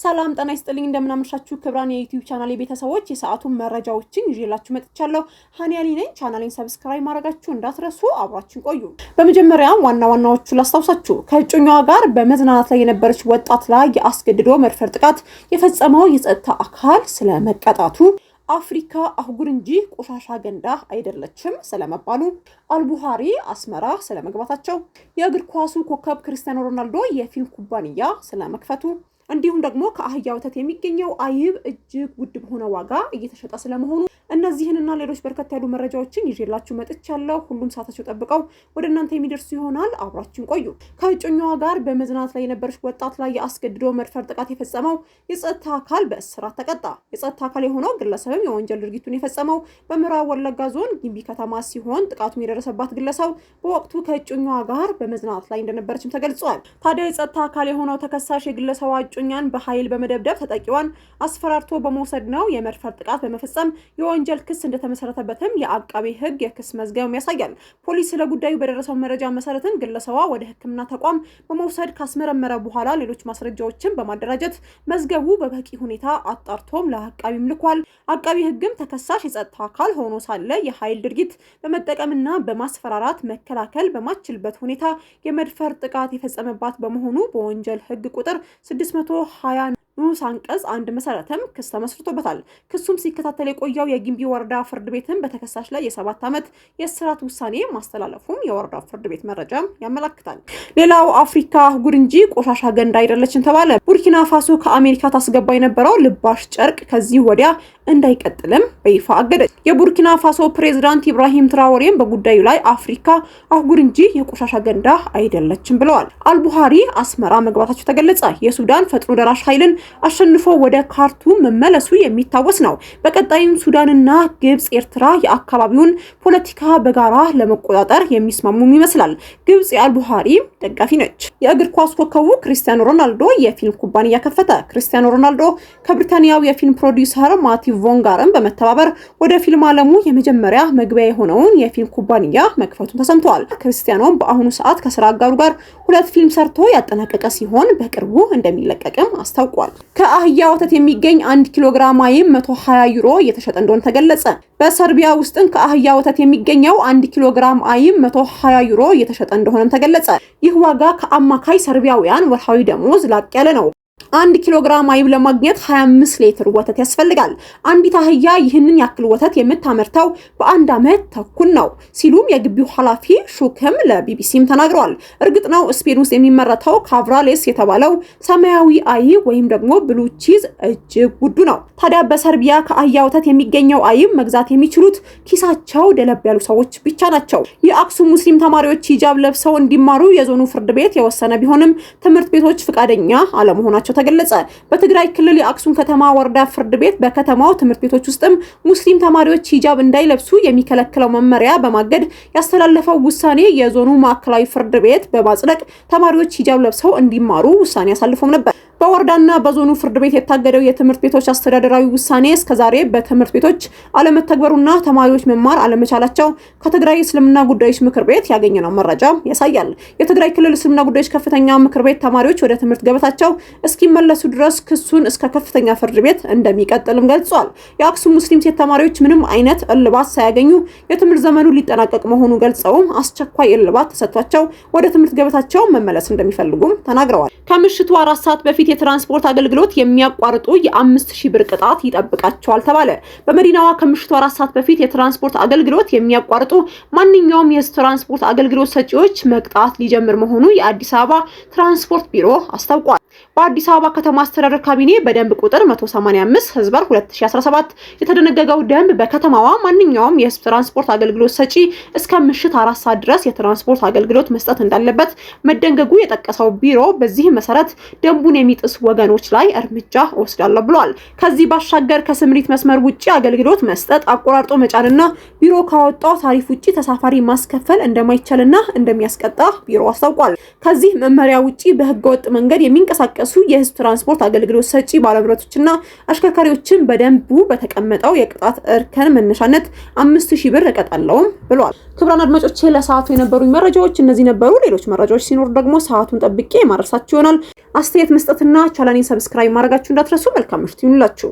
ሰላም ጤና ይስጥልኝ፣ እንደምናመሻችሁ ክብራን የዩቲዩብ ቻናል ቤተሰቦች፣ የሰዓቱን መረጃዎችን ይዤላችሁ መጥቻለሁ። ሀኒያሊ ነኝ። ቻናሌን subscribe ማድረጋችሁ እንዳትረሱ፣ አብራችን ቆዩ። በመጀመሪያም ዋና ዋናዎቹ ላስታውሳችሁ። ከእጮኛዋ ጋር በመዝናናት ላይ የነበረች ወጣት ላይ የአስገድዶ መድፈር ጥቃት የፈጸመው የጸጥታ አካል ስለመቀጣቱ፣ አፍሪካ አህጉር እንጂ ቆሻሻ ገንዳ አይደለችም ስለመባሉ፣ አልቡሃሪ አስመራ ስለመግባታቸው፣ የእግር ኳሱ ኮከብ ክርስቲያኖ ሮናልዶ የፊልም ኩባንያ ስለመክፈቱ፣ እንዲሁም ደግሞ ከአህያ ወተት የሚገኘው አይብ እጅግ ውድ በሆነ ዋጋ እየተሸጠ ስለመሆኑ፣ እነዚህንና ሌሎች በርከት ያሉ መረጃዎችን ይዤላችሁ መጥቻለሁ። ሁሉም ሰዓታቸው ጠብቀው ወደ እናንተ የሚደርሱ ይሆናል። አብራችን ቆዩ። ከእጮኛዋ ጋር በመዝናናት ላይ የነበረች ወጣት ላይ የአስገድዶ መድፈር ጥቃት የፈጸመው የጸጥታ አካል በእስራት ተቀጣ። የጸጥታ አካል የሆነው ግለሰብም የወንጀል ድርጊቱን የፈጸመው በምዕራብ ወለጋ ዞን ጊምቢ ከተማ ሲሆን ጥቃቱን የደረሰባት ግለሰብ በወቅቱ ከእጮኛዋ ጋር በመዝናናት ላይ እንደነበረችም ተገልጿል። ታዲያ የጸጥታ አካል የሆነው ተከሳሽ የግለሰቧ እጮኛን በኃይል በመደብደብ ተጠቂዋን አስፈራርቶ በመውሰድ ነው የመድፈር ጥቃት በመፈጸም የወንጀል ክስ እንደተመሰረተበትም የአቃቤ ሕግ የክስ መዝገብ ያሳያል። ፖሊስ ስለ ጉዳዩ በደረሰው መረጃ መሰረትም ግለሰቧ ወደ ሕክምና ተቋም በመውሰድ ካስመረመረ በኋላ ሌሎች ማስረጃዎችን በማደራጀት መዝገቡ በበቂ ሁኔታ አጣርቶም ለአቃቢም ልኳል። አቃቢ ሕግም ተከሳሽ የጸጥታ አካል ሆኖ ሳለ የኃይል ድርጊት በመጠቀምና በማስፈራራት መከላከል በማይችልበት ሁኔታ የመድፈር ጥቃት የፈጸመባት በመሆኑ በወንጀል ሕግ ቁጥር 620 ንዑስ አንቀጽ 1 መሰረትም ክስ ተመስርቶበታል። ክሱም ሲከታተል የቆየው የጊምቢ ወረዳ ፍርድ ቤትም በተከሳሽ ላይ የ7 ዓመት የእስራት ውሳኔ ማስተላለፉም የወረዳው ፍርድ ቤት መረጃም ያመላክታል። ሌላው አፍሪካ አህጉር እንጂ ቆሻሻ ገንዳ አይደለችም ተባለ። ቡርኪና ፋሶ ከአሜሪካ ታስገባ የነበረው ልባሽ ጨርቅ ከዚህ ወዲያ እንዳይቀጥልም በይፋ አገደች። የቡርኪና ፋሶ ፕሬዝዳንት ኢብራሂም ትራኦሬም በጉዳዩ ላይ አፍሪካ አህጉር እንጂ የቆሻሻ ገንዳ አይደለችም ብለዋል። አልቡሃሪ አስመራ መግባታቸው ተገለጸ። የሱዳን ፈጥኖ ደራሽ ኃይልን አሸንፎ ወደ ካርቱም መመለሱ የሚታወስ ነው። በቀጣይም ሱዳንና ግብጽ፣ ኤርትራ የአካባቢውን ፖለቲካ በጋራ ለመቆጣጠር የሚስማሙም ይመስላል። ግብጽ የአልቡሃሪ ደጋፊ ነች። የእግር ኳስ ኮከቡ ክርስቲያኖ ሮናልዶ የፊልም ኩባንያ ከፈተ። ክርስቲያኖ ሮናልዶ ከብሪታንያው የፊልም ፕሮዲውሰር ማቲው ቮን ጋርም በመተባበር ወደ ፊልም ዓለሙ የመጀመሪያ መግቢያ የሆነውን የፊልም ኩባንያ መክፈቱን ተሰምተዋል። ክርስቲያኖም በአሁኑ ሰዓት ከስራ አጋሩ ጋር 2 ፊልም ሰርቶ ያጠናቀቀ ሲሆን በቅርቡ እንደሚለቀቅም አስታውቋል። ከአህያ ወተት የሚገኝ 1 ኪሎ ግራም አይብ 120 ዩሮ እየተሸጠ እንደሆነ ተገለጸ። በሰርቢያ ውስጥም ከአህያ ወተት የሚገኘው 1 ኪሎ ግራም አይብ 120 ዩሮ እየተሸጠ እንደሆነም ተገለጸ። ይህ ዋጋ ከአማካይ ሰርቢያውያን ወርሃዊ ደሞዝ ላቅ ያለ ነው። 1 ኪሎ ግራም አይብ ለማግኘት 25 ሊትር ወተት ያስፈልጋል። አንዲት አህያ ይህንን ያክል ወተት የምታመርተው በአንድ ዓመት ተኩል ነው ሲሉም የግቢው ኃላፊ ሹክም ለቢቢሲም ተናግረዋል። እርግጥ ነው ስፔን ውስጥ የሚመረተው ካቭራሌስ የተባለው ሰማያዊ አይብ ወይም ደግሞ blue cheese እጅግ ውዱ ነው። ታዲያ በሰርቢያ ከአህያ ወተት የሚገኘው አይብ መግዛት የሚችሉት ኪሳቸው ደለብ ያሉ ሰዎች ብቻ ናቸው። የአክሱም ሙስሊም ተማሪዎች ሂጃብ ለብሰው እንዲማሩ የዞኑ ፍርድ ቤት የወሰነ ቢሆንም ትምህርት ቤቶች ፈቃደኛ አለመሆናቸው ተገለጸ። በትግራይ ክልል የአክሱም ከተማ ወረዳ ፍርድ ቤት በከተማው ትምህርት ቤቶች ውስጥም ሙስሊም ተማሪዎች ሂጃብ እንዳይለብሱ የሚከለክለው መመሪያ በማገድ ያስተላለፈው ውሳኔ የዞኑ ማዕከላዊ ፍርድ ቤት በማጽደቅ ተማሪዎች ሂጃብ ለብሰው እንዲማሩ ውሳኔ አሳልፎም ነበር። በወረዳና በዞኑ ፍርድ ቤት የታገደው የትምህርት ቤቶች አስተዳደራዊ ውሳኔ እስከዛሬ በትምህርት ቤቶች አለመተግበሩና ተማሪዎች መማር አለመቻላቸው ከትግራይ እስልምና ጉዳዮች ምክር ቤት ያገኘነው መረጃ ያሳያል። የትግራይ ክልል እስልምና ጉዳዮች ከፍተኛ ምክር ቤት ተማሪዎች ወደ ትምህርት ገበታቸው እስኪመለሱ ድረስ ክሱን እስከ ከፍተኛ ፍርድ ቤት እንደሚቀጥልም ገልጿል። የአክሱም ሙስሊም ሴት ተማሪዎች ምንም አይነት እልባት ሳያገኙ የትምህርት ዘመኑ ሊጠናቀቅ መሆኑ ገልጸውም አስቸኳይ እልባት ተሰጥቷቸው ወደ ትምህርት ገበታቸው መመለስ እንደሚፈልጉም ተናግረዋል። ከምሽቱ 4 ሰዓት በፊት የትራንስፖርት አገልግሎት የሚያቋርጡ የ5000 ብር ቅጣት ይጠብቃቸዋል ተባለ። በመዲናዋ ከምሽቱ 4 ሰዓት በፊት የትራንስፖርት አገልግሎት የሚያቋርጡ ማንኛውም የትራንስፖርት አገልግሎት ሰጪዎች መቅጣት ሊጀምር መሆኑ የአዲስ አበባ ትራንስፖርት ቢሮ አስታውቋል። በአዲስ አበባ ከተማ አስተዳደር ካቢኔ በደንብ ቁጥር 185 ህዝበር 2017 የተደነገገው ደንብ በከተማዋ ማንኛውም የህዝብ ትራንስፖርት አገልግሎት ሰጪ እስከ ምሽት 4 ሰዓት ድረስ የትራንስፖርት አገልግሎት መስጠት እንዳለበት መደንገጉ የጠቀሰው ቢሮ በዚህ መሰረት ደንቡን የሚጥስ ወገኖች ላይ እርምጃ እወስዳለሁ ብሏል። ከዚህ ባሻገር ከስምሪት መስመር ውጪ አገልግሎት መስጠት፣ አቆራርጦ መጫንና ቢሮ ካወጣው ታሪፍ ውጪ ተሳፋሪ ማስከፈል እንደማይቻልና እንደሚያስቀጣ ቢሮ አስታውቋል። ከዚህ መመሪያ ውጪ በህገወጥ መንገድ የሚንቀሳቀሱ የሚንቀሳቀሱ የህዝብ ትራንስፖርት አገልግሎት ሰጪ ባለንብረቶችና አሽከርካሪዎችን በደንቡ በተቀመጠው የቅጣት እርከን መነሻነት 5000 ብር እቀጣለሁም ብለዋል። ክቡራን አድማጮቼ ለሰዓቱ የነበሩኝ መረጃዎች እነዚህ ነበሩ። ሌሎች መረጃዎች ሲኖሩ ደግሞ ሰዓቱን ጠብቄ የማደርሳችሁ ይሆናል። አስተያየት መስጠትና ቻናሌን subscribe ማድረጋችሁ እንዳትረሱ። መልካም ምሽት ይሁንላችሁ።